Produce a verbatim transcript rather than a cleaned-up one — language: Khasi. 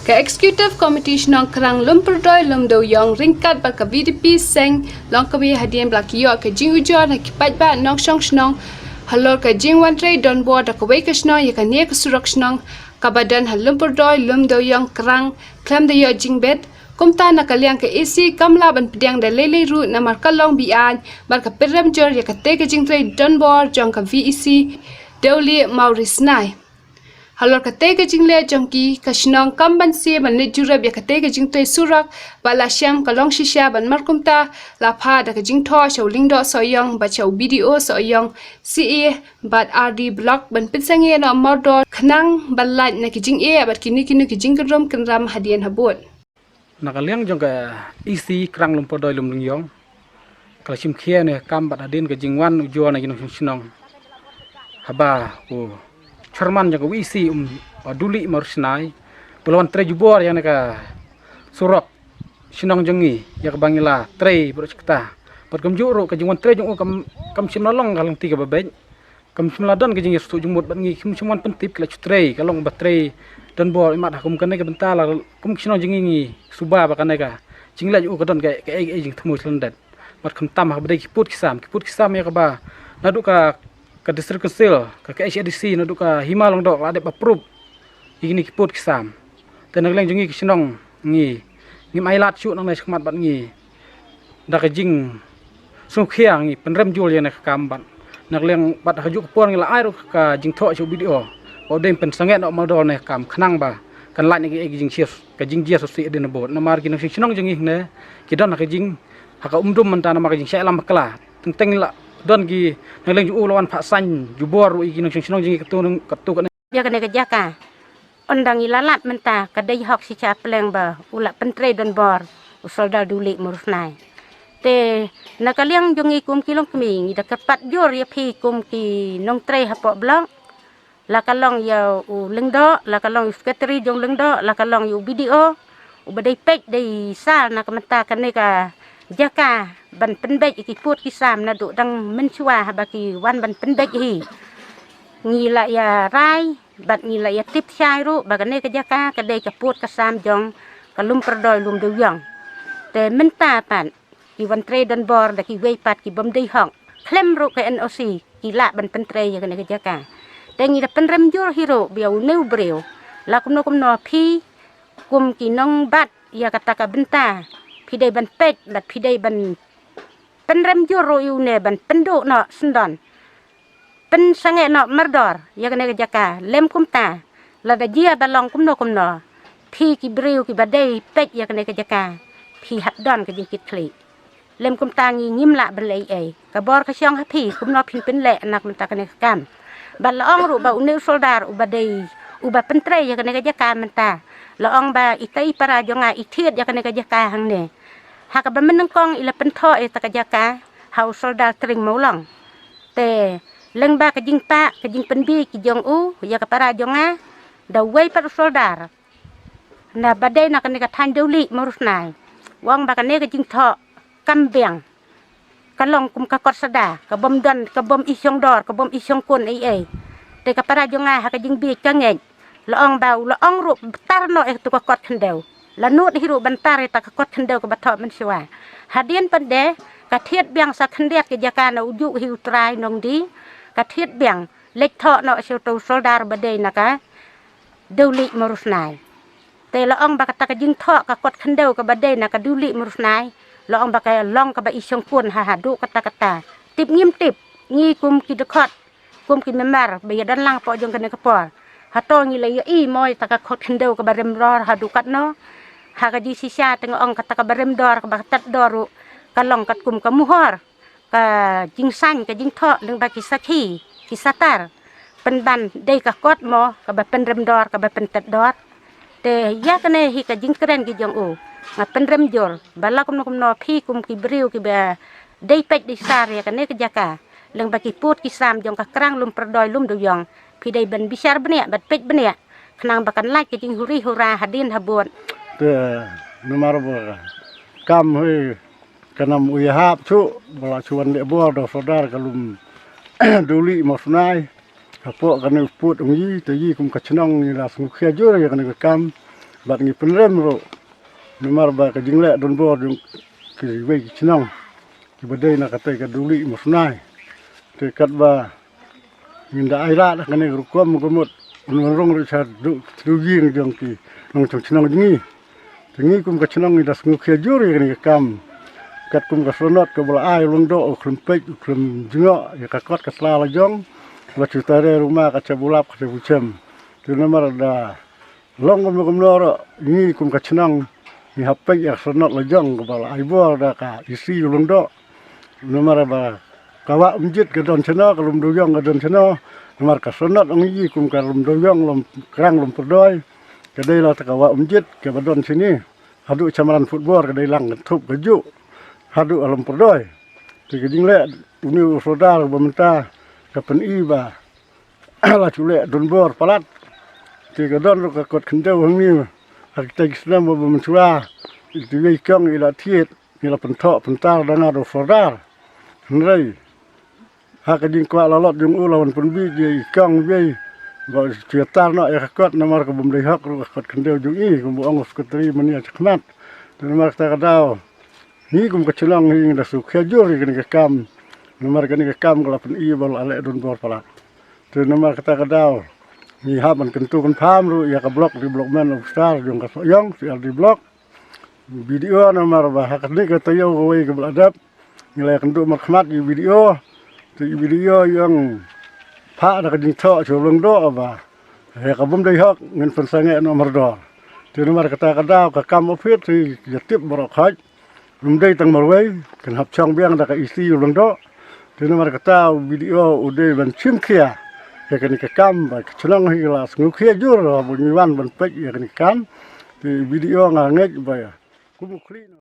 Ka Executive Committee Shnong Krang Lumpurdoi Lumdewiong ryngkat bad ka V D P Seng Longkmie hadien ba la ki ïoh ka jingujor na ki paidbah nongshong shnong halor ka jingwan trei donbor da kawei ka shnong ïa kane ka surok shnong kaba don ha Lumpurdoi Lumdewiong Krang khlem da ïoh jingbit. Kumta na ka liang ka E C kam lah ban pdiang da lei lei ruh namar ka long be-aiñ bad ka pynrem jur ïa katei ka jingtrei donbor jong ka V E C Dewlieh Mawrisnai. Halor katei ka jingleh jong ki, ka shnong kam banse ban leit jurip ïa katei ka jingtrei surok bad la shem ka long shisha bad markumta la phah da ka jingthoh sha u Lyngdoh Sohiong bad sha u B D O Sohiong, C A bad R D Block ban pynsangeh noh mardor khnang ban lait na ki jingeh bad kino kino ki jingkynrum kynram hadien habud. Na ka liang jong ka E C Krang Lumpurdoi Lumdewiong, ka la shim khia ïa kane ka kam bad hadien ka jingwan ujor na ki nongshong shnong, haba u chairman jong ka V E C, um, u Dewlieh Mawrisnai, u la wan trei jubor ïa kane ka surok shnong jong ngi, ïa kaba ngi la trei baroh shi katta. Bad kumjuh ruh ka jingwan trei jong u kam, kam shym la long ka lynti kaba beit. Kam shym la don ka jingïasuk jingmut bad ngi, kam shym wan pyntip, ki la shu trei, ka long ba trei donbor, imat ha kum kane ka bynta la kum ki shnong jong ngi, ngi suba ba kane ka jingleh u ka don ka, ka, ka, ka jingthmu shlyndet. Bad khamtam haba dei ki pud ki sam, ki pud ki sam ïa kaba naduh ka, ka District Council, ka, ka K H A D C, naduh ka Hima Lyngdoh la dep approve ïa kine ki pud ki sam. Te na ka liang jong ngi ki shnong ngi, ngim ailad shuh nangne shakhmat bad ngi da ka jingsngewkhia ngi pynrem jur ïa kane ka kam bad na ka liang bad ha kajuh ka por ngi la ai ruh ka jingthoh sha u B D O ba u dei pynsangeh noh mardor ïa kane ka kam khnang ba kan lait na ka, ka jingshis, ka jingjia shisha hadien habud. Namar ki nongshong shnong jong ngi hangne ki don ha ka jing, ha ka umdum mynta namar ka jingshah ïalam bakla. Teng teng la don ki, na ka liang jong u la wan phah saiñ jubor ruh ïa ki nongshong shnong jong ngi katto katto katne ïa kane ka jaka. Ynda ngi la lap mynta ka dei hok shisha pleng ba u la pyntrei donbor u Sordar Dewlieh Mawrisnai. Te na ka liang jong ngi kum ki longkmie ngi da kyrpad jur ïa phi kum ki nongtrei hapoh block, la ka long ïa u Lyngdoh, la ka long ïa u secretary jong Lyngdoh, la ka long ïa u B D O, uba dei peit dei sar na ka mynta kane ka jaka ban pynbeit ïa ki pud ki sam naduh dang mynshuwa haba ki wan ban pynbeit hi. Ngi la ïa rai bad ngi la ïa tip shai ruh ba kane ka jaka ka dei ka pud ka sam jong ka Lumpurdoi Lumdewiong. Te mynta pat ki wan trei donbor da kiwei pat ki bym dei hok, khlem ruh ka N O C ki lah ban pyntrei ïa kane ka jaka. Te ngi da pynrem jur hi ruh ba ïa une u briew, la kumno kumno phi kum ki nongbat ïa kata ka bynta phi dei ban peit bad phi dei ban pynrem jur ruh ïa une ban pynduh noh syndon, pynsangeh noh mardor ïa kane ka jaka. Lym kumta, lada jia ba long kumno kumno, phi ki briew kiba dei peit ïa kane ka jaka phi hap don ka jingkitkhlieh. Lym kumta ngi ngim lah ban leh ei ei. Ka bor ka shong ha phi kumno phin pynleh na ka bynta kane ka kam. Bad la ong ruh ba une u Sordar uba dei, uba pyntrei ïa kane ka jaka mynta, la ong ba ita i para jong nga i thied ïa kane ka jaka hangne. Ha kaba mynnyngkong i la pynthoh ïa kata ka jaka ha u Sordar Tring Mawlong. Te lyngba ka jingpah, ka jingpynbeit ki jong u ïa ka para jong nga da uwei pat u Sordar naba dei na kane ka thaiñ Dewlieh Mawrisnai, u ong ba kane ka jingthoh kam biang, ka long kum ka kot sada, ka bym don, ka bym i shongdor, ka bym i shongkun ei ei. Te ka para jong nga ha ka jingbeit ka ngeit, la ong ba u la ong ruh tar noh ïa katu ka kot khyndew. La nud hi ruh ban tar ïa kata ka kot khyndew kaba thoh mynshuwa. Hadien pat de ka thied biang sa khyndiat ka jaka na u juh hi u trai nongdie, ka thied biang leit thoh noh sha utu u Sordar ba dei na ka Dewlieh Mawrisnai. Te la ong ba kata ka jingthoh ka kot khyndew kaba dei na ka Dewlieh Mawrisnai, la ong ba ka long kaba i shongkun ha haduh katta katta. Tip ngim tip, ngi kum ki dkhot, kum ki member ba ïa don lang hapoh jong kane ka por, hato ngi la ïohi mo ïa kata ka kot khyndew kaba rem dor haduh katno? Ha ka jingshisha te nga ong kata kaba rem dor, kaba tat dor ruh ka long katkum ka muhor, ka jingsaiñ, ka jingthoh lyngba ki sakhi, ki satar, pynban dei ka kot mo kaba pynrem dor, kaba pyntet dor. Te ïa kane hi ka jingkren ki jong u, nga pynrem jur ba la kumno kumno phi kum ki briew kiba dei peit dei sar ïa kane ka jaka lyngba ki pud ki sam jong ka Krang Lumpurdoi Lumdewiong, phi dei ban bishar bniah bad peit bniah khnang ba kan lait ka jinghuri hura hadien habud. Te namar ba ka kam hi ka nam u ïahap shuh ba la shu wan leh bor da u Sordar ka Lum Dewlieh Mawrisnai hapoh kane u pud ong i, te i kum ka shnong ngi la sngewkhia jur ïa kane ka kam. Bad ngi pynrem ruh namar ba ka jingleh donbor jong kiwei ki chnong kiba dei na katei ka Duli Musnai. Te katba ngin da ai lad ha kane ka rukom ka mut un wan rung ruh sha duh tru ïing jong ki nongchong chnong jong ngi. Te ngi kum ka chnong ngi da sngewkhia jur ïa kane ka kam. Katkum ka Syrnod kaba la ai u Lyngdoh u khlem peit u khlem jngoh ïa ka kot ka sla la jong. La shu tare ruma ka cha bulap ka cha buchem. Te namar da long kumno kumno ruh ngi kum ka chnong ngi hap peit ïa ka Syrnod la jong kaba la ai bor da ka E C u Lyngdoh. Namar ba ka wah Umjit ka don shano, ka Lumdewïong ka don shano. Namar ka Syrnod ong ngi kum ka Lumdewïong Lum, Krang Lumpyrdoi. Ka dei la ta ka wah Umjit kaba don shane. Haduh sha madan football ka dei lang ka thup ka juh haduh ha Lumpyrdoi. Te ka jingleh une u sordar ba mynta ka pyni ba la shu leh donbor palat. Te ka don ruh ka kot khyndew hangne. Ha kitei ki snem ba mynshuwa, te wei kong i la thied, i la pynthoh pyntar da nga da u sordar. Hynrei ha ka jingkwah lalot jong u la wan pynbiej ïa i kong wei ba shu ïatar noh ïa ka kot namar ka bym dei hok ruh ka kot khyndew jong i, kumba ong u sekretari mynne shakhmat. Te namar kata ka daw ngi kum ka chnong ngi da sngewkhia jur ïa kane ka kam. Namar kane ka kam ka la pyni ba la leh donbor palat. Te namar kata ka daw ngi hap ban kyntu kynpham ruh ïa ka block development officer jong ka Sohiong, C R D block. B D O namar ba ha kane ka taïew kawei kaba la dep ngi la ïakynduh markhmat ïa u B D O. Te u B D O u ong phah da ka jingthoh sha u Lyngdoh ba ïa ka bym dei hok ngin pynsangeh noh mardor. Te namar kata ka daw ka kam office te ïa tip baroh khoit. Ym dei tang marwei, kan hap shong biang da ka E C u Lyngdoh. Te namar kata u B D O u dei ban shim khia ïa kane ka kam ba ka chnong hi ka la sngewkhia jur ba ngi wan ban peit ïa kane ka kam. Te u B D O nga ngeit ba kum u khlieh